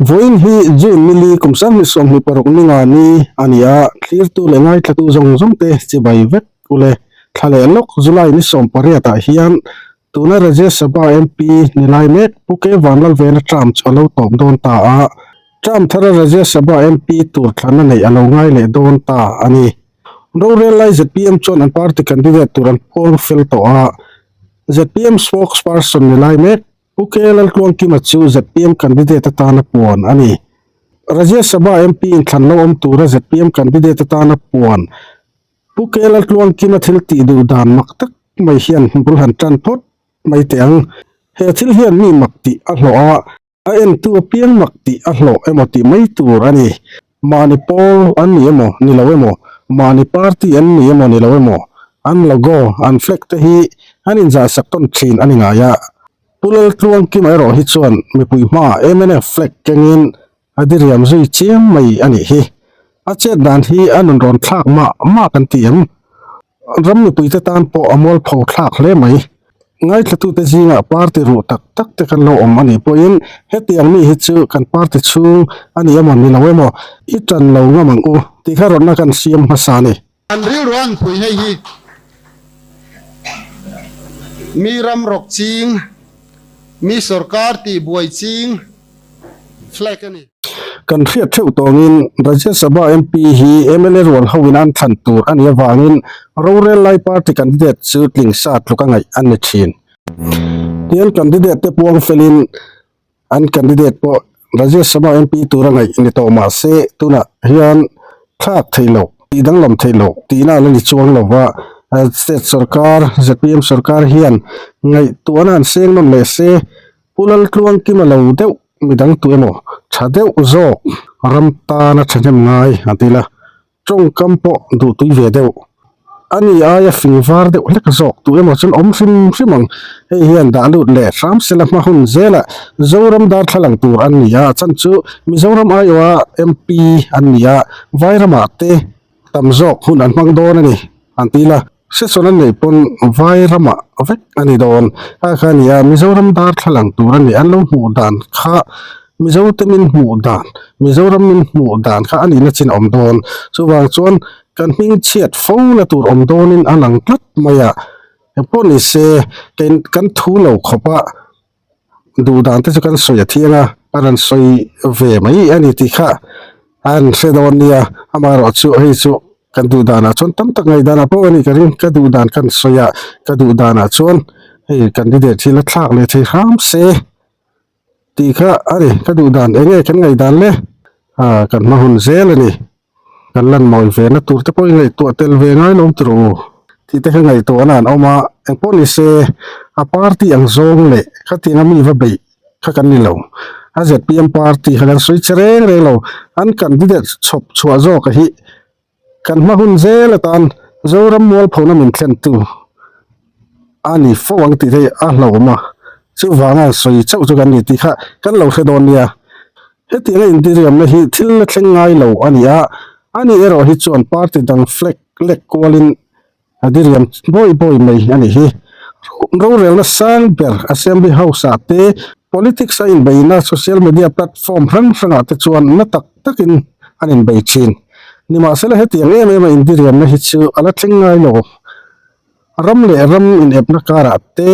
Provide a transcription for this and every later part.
Vawiin hi June nili kum 2026 ninga ni a ni a, thlirtu leh ngaithlatu zawng zawng te chibai vek ule. Thla leh lawk July ni 18 ah hian tuna Rajya Sabha MP ni lai mek Pu K Vanlalvena term chu a lo tawp dawn ta a, term thara Rajya Sabha MP tur thlan a neih a lo ngai leh dawn ta a ni. Rorel lai zpm chuan an party candidate tur an puang fel tawh a, zpm spokesperson ni lai mek Pu K Laltluangkima chu zpm candidate atana puan a ni. Rajya Sabha MP inthlan lo awm tura zpm candidate atana puan Pu K Laltluangkima thil tih duh dan mak tak mai hian bul han tan phawt mai teh ang. He thil hian mi mak tih a hlawh a. A entu apiang mak tih a hlawh emaw tih mai tur a ni. Mahni pawl an ni emaw ni lo emaw, mahni party an ni emaw ni lo emaw, an logo, an flag te hi an inzahsak tawn thin a ni ngai a. Pu Laltluangkima erawh hi chuan mipui hmaah mnf flag kengin a diriam zui chiam mai a nih hi. A chet dan hi a nun rawn thlak mah mah kan ti em? Ram mipuite tan pawh a mualpho thlak hle mai. Ngaithlatute zingah party ruh tak tak te kan lo awm a nih pawhin hetiang mi hi chu kan party chhung a ni emaw ni lo emaw i tan lo ngam ang u tih kha rawtna kan siam hmasa a ni. An rilru an pui hei hi mi ram rawk ching, mi sorkar tih buai ching flag a ni. Kan hriat theuh tawngin Rajya Sabha MP hi mla rual hoin an thlan tur a nih avangin rorel lai party candidate chu tling sa tluk a ngaih an ni thin. Tian candidate te puang felin an candidate pawh Rajya Sabha MP tur a ngaih ni tawh mah se tunah hian thlak theih loh, tih danglam theih loh tihna a la ni chuang lo va, state sorkar zpm sorkar hian ngaihtuahna an seng nawn leh se Pu Laltluangkima lo deuh midang tu emaw tha deuh zawk ram tana thahnem ngai an ti la, tawngkam pawh duhtui ve deuh. A ni aia fing var deuh hlek zawk tu emaw chuan awm hrim hrim ang. Hei hian dah lut leh hram sela hma hun zelah Zoram darthlalang tur an ni a, a chan chu Mizoram aiawha MP an ni a, Vairamah te tam zawk hun an hmang dawn a ni an ti la. Session a neih pawn vai ramah vek a ni dawn a kha a ni a, Mizoram darthlalang tur a ni. An lo hmuh dan kha Mizo te min hmuh dan, Mizoram min hmuh dan kha a nihna chin a awm dawn. Chuvang chuan kan hming chhiat fo la tur awm dawnin a lang tlat mai a, engpawh ni se kan thu lo khawp a. Duh dan te chu kan sawi a thiang a, a rawn sawi ve mai a ni tih kha an hre dawn nia, amaherawh chu hei chu kan duh danah chuan tam tak ngaih danah pawh a nih ka ring, ka duh dan kan sawi a, ka duh danah chuan hei candidate hi la thlak leh thei hram se tih kha a ni, ka duh dan eng nge kan ngaih dan le ah kan hma hun zel a ni. Kan lan mawi ve na tur te pawh i ngaihtuah tel ve ngai lo tiro u tih te kha ngaihtuahna an awm a, engpawh ni se a party ang zawng leh khatianga mi va beih kha kan ni lo. A zpm party kha kan sawi che reng reng lo, an candidate chhawp chhuah zawk a hi kan hma hun zel atan Zoram mualphona min thlentu a ni fo ang tih te hi a hlauhawm a, chuvanga sawi chauh chu kan ni tih kha kan lo hre dawn nia. Hetianga intiriamna hi thil la thleng ngai lo a ni a, ani erawh hi chuan party dang flag lek kualin a diriam bawi bawi mai a nih hi. Rorelna sang ber Assembly House-ah te, politics a inbeihna social media platform hrang hrangah te chuan na tak takin an inbei thin. Nimahsela hetiang em em a intiriamna hi chu a la thleng ngai lo. Ram leh ram inepna karah te,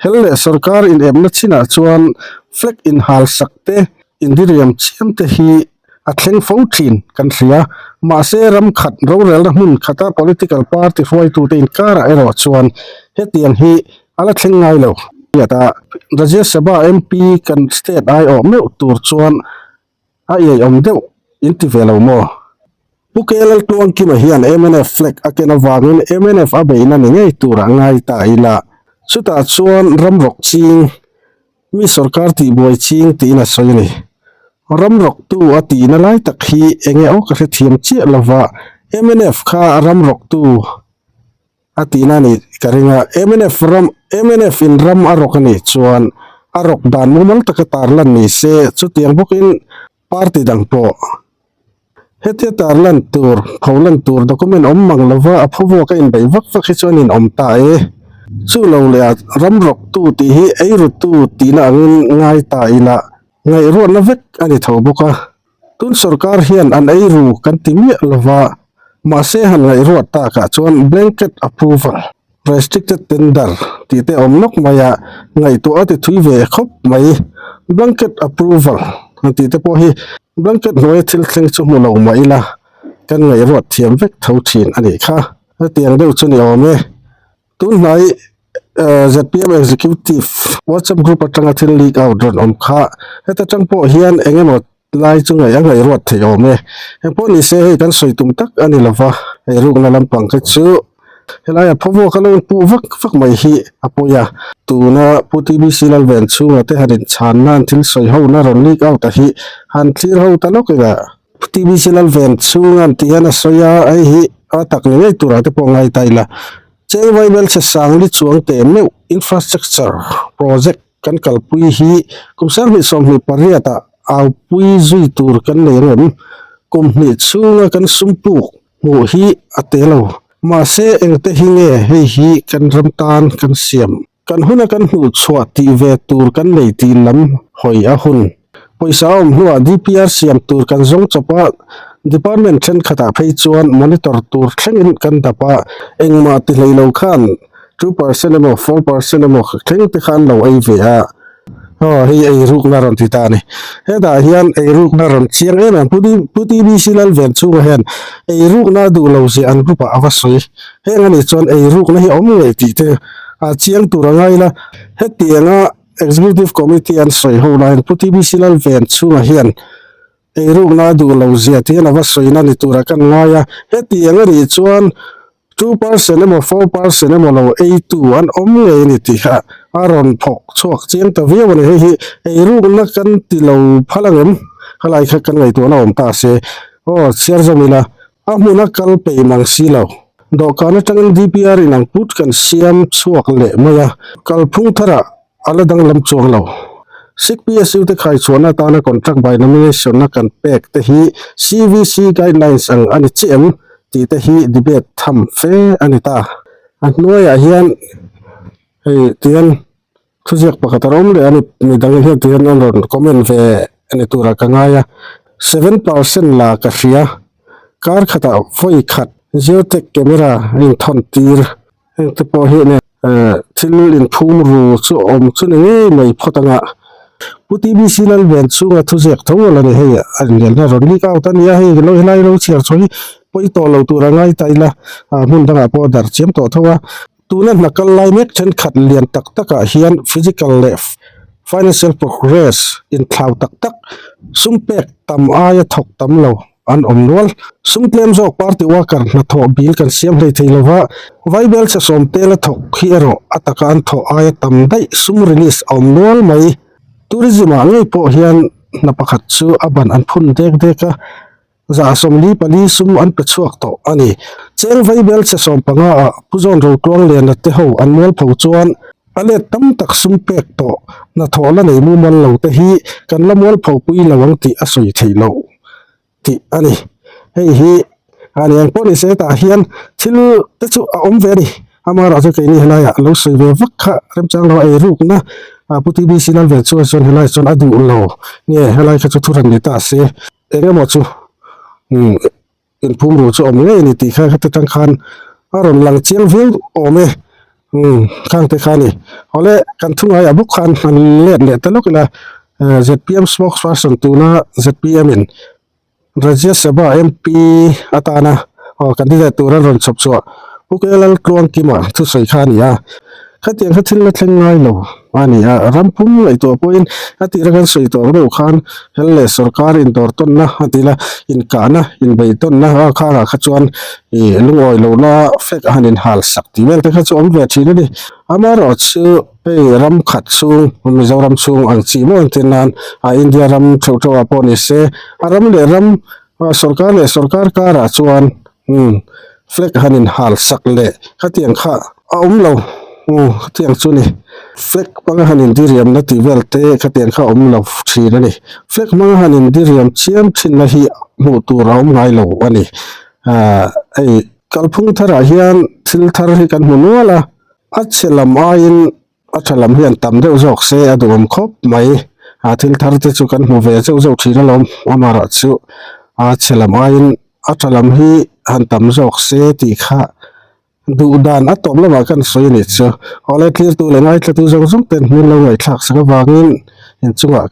hel leh sorkar inepna chinah chuan flag inhal sak te, indiriam chiam te hi a thleng fo thin kan hria. Mahse, ram khat rorelna hmun khata political party hruaitute inkarah erawh chuan hetiang hi a la thleng ngai lo. Rajya Sabha MP kan state aiawh meuh tur chuan A iaiawm deuh in ti ve lo maw? Pu KLL Tluangkima hian mnf flag a ken avangin mnf a beihna ni ngei turah ngai ta ila. Chutah chuan ram rawk ching, mi sorkar tihbuai ching tiin a sawi a ni. Ram rawktu a tihna lai tak hi enge aw ka hrethiam chiah lova, mnf kha ram rawktu A tihna a nih ka ring a, mnf ram mnf in ram a rawk a nih chuan a rawk dan mumal taka tarlan ni se chutiang bawkin party dang pawh hetia tarlan tur pholan tur document awm mang lova a phuvuak a inbeih vak vak hi chuan in awm ta e. Chu lo leh a ram rawktu tih hi eirutu tihna angin ngai ta ila. Ngaihruatna vek a ni tho bawk a. Tun sorkar hian an ei ru kan ti miah lova, mahse han ngaihruat takah chuan blanket approval, restricted tender tih te awm nawk mai a, ngaihtuah a ti thui ve khawp mai. Blanket approval han tih te pawh hi blanket hnuaia thil thleng chu hmu lo mah ila kan ngaihruat thiam vek tho thin a nih kha. Hetiang deuh chu ni awm e. Tunhnai zpm Executive WhatsApp group atanga thil leak out rawn awm kha heta tang pawh hian eng emaw lai chu ngaih a ngaihruat theih awm e. Engpawh ni se hei kan sawi tum tak a ni lova, hei rukna lampang te chu helaia phawvuak a lo inpuh vak vak mai hi a pawi a. Tuna Pu TBC Lalven chhunga te han inchhan nan thil sawi ho na rawn leak out a hi han thlir ho ta lawk ila. Pu TBC Lalven chhunga an tih hian a sawi a, hei hi a tak ni ngei turah te pawh ngai ta ila. Cheng Vaibelchhe Sangli chuang teh meuh infrastructure project kan kalpui hi kum 2028 ah aupui zui tur kan nei ang em? Kum hnih chhunga kan sum puk hmuh hi a te lo. Mahse engte hi nge hei hi kan ram tan kan siam? Kan huna kan hmuh chhuah tih ve tur kan nei tih lam hawi a hun. Pawisa a awm hnuah DPR siam tur kan zawng chawp a, department thenkhatah phei chuan monitor tur thlengin kan dap a, engmah ti hlei lo khan 2% emaw 4% emaw thleng te kha an lo ei ve a. Aw hei eirukna rawn ti ta a ni. Hetah hian eirukna rawn chiang em em Pu TBC Lalven chhunga hian eirukna a duh lo zia an group ah a va sawi. Heng anih chuan eirukna hi a awm ngei tih te a chiang tur a ngai la. Hetianga Executive Committee an sawi ho laiin Pu TBC Lalven chhunga hian eirukna a duh lo zia tih hian a va sawina ni turah kan ngai a. Hetiang anih chuan 2% emaw 4% emaw lo eitu an awm ngei a ni tih kha a rawn phawk chhuak chiang ta viau a ni. Hei hi eirukna kan ti lo phal ang em? Helai kha kan ngaihtuahna awm ta se. Aw chhiar zawm ila a hmuna kal peih mang si lo. Dawhkan atangin DPR in ang put kan siam chhuak leh mai a, kalphung tharah a la danglam chuang lo. Sikh PSU te khaichhuahna atana contract by nomination a kan pek te hi CVC guidelines ang a ni chiah em tih te hi debate tham fe a ni ta. A hnuaiah hian hei tihian thuziak pakhat a awm leh a ni, midang hian tihian an rawn comment ve a ni turah ka ngai a, 7% la ka hria, kar khatah vawi khat geotech camera a inthawn tir. Heng te pawh hi thil inphum ru chu awm chu ni ngei mai phawt anga Pu TBC Lalven chhunga thuziak tho a la ni hei a inlelna rawn leak out a ni a hei lo helai lo chhiar chhuah hi pawi tawh lo tur a ngai ta ila hmun dangah pawh a dar chiam tawh tho a tuna hna kal lai mek thenkhat lian tak takah hian physical leh financial progress inthlau tak tak sum pek tam aia thawk tam lo. An awm nual. Sum tlem zawk party worker hnathawh bil kan siam hlei thei lova, Vaibel chhe sawm tela thawk hi erawh a taka an thawh aia tam daih sum release a awm nual mai. Tourism ah ngei pawh hian hna pakhat chu a ban an phun dek dek a, 144 sum an pe chhuak tawh a ni. Cheng Vaibel chhe 15 ah Pu Zawn Rotluang Liana te ho an mualpho chuan a let tam tak sum pek tawh hnathawh la nei mumal lo te hi kan la mualpho pui lo ang tih a sawi theih loh. tih a ni. Hei hi a ni ang pawh ni se hetah hian thil te chu a awm ve a ni. Amaherawh chu keini helaiah lo sawi ve vak kha remchang lo a ei rukna a Pu TBC Lalven chuan chuan helai chuan a duh lo nge helai kha chu thu hran ni ta se eng emaw chu umm inphum ru chu awm ngei a ni tih kha heta tang khan a rawn lang chiang viau awm e umm khang te kha a ni. Awle kan thu ngaiah bawk khan han let leh ta lawk ila zpm spokesperson tuna zpm in Rajya Sabha MP atana aw candidate tur an rawn chhawp chhuah Pu KLL Tluangkima thusawi kha a ni a. Khatiang kha thil la thleng ngai lo a ni a, ram pum ngaihtuah pawhin a tira kan sawi tawh ang deuh khan hel leh sorkar indawr tawnna a ti la, inkahna, inbeihtawnna a khangah kha chuan ih lungawi lohna fek a han inhal sak tih vel te kha chu awm ve thin a ni. Amaherawhchu hei ram khat chhung Mizoram chhung ang chi maw entir nan a India ram theuh theuh ah pawh ni se a ram leh ram sorkar leh sorkar karah chuan umm flag han inhal sak leh khatiang kha a awm lo umm khatiang chu ni flag hmanga han indiriamna tih vel te khatiang kha a awm lo thin a ni flag hmanga han indiriam chiam thinna hi hmuh tur a awm ngai lo a ni ahh hei kalphung tharah hian thil thar hi kan hmu nual a a chhe lam aiin a tha lam hian tam deuh zawk se a duhawm khawp mai. A thil thar te chu kan hmu ve zeuh zeuh thin alawm amaherawh chu a chhe lam aiin a tha lam hi han tam zawk se tih kha duh dan a tawp lamah kan sawi a nih chu. Awle thlir tu leh ngaithla tu zawng zawng ten hmel lo ngaihthlak sak avangin inchungah ka.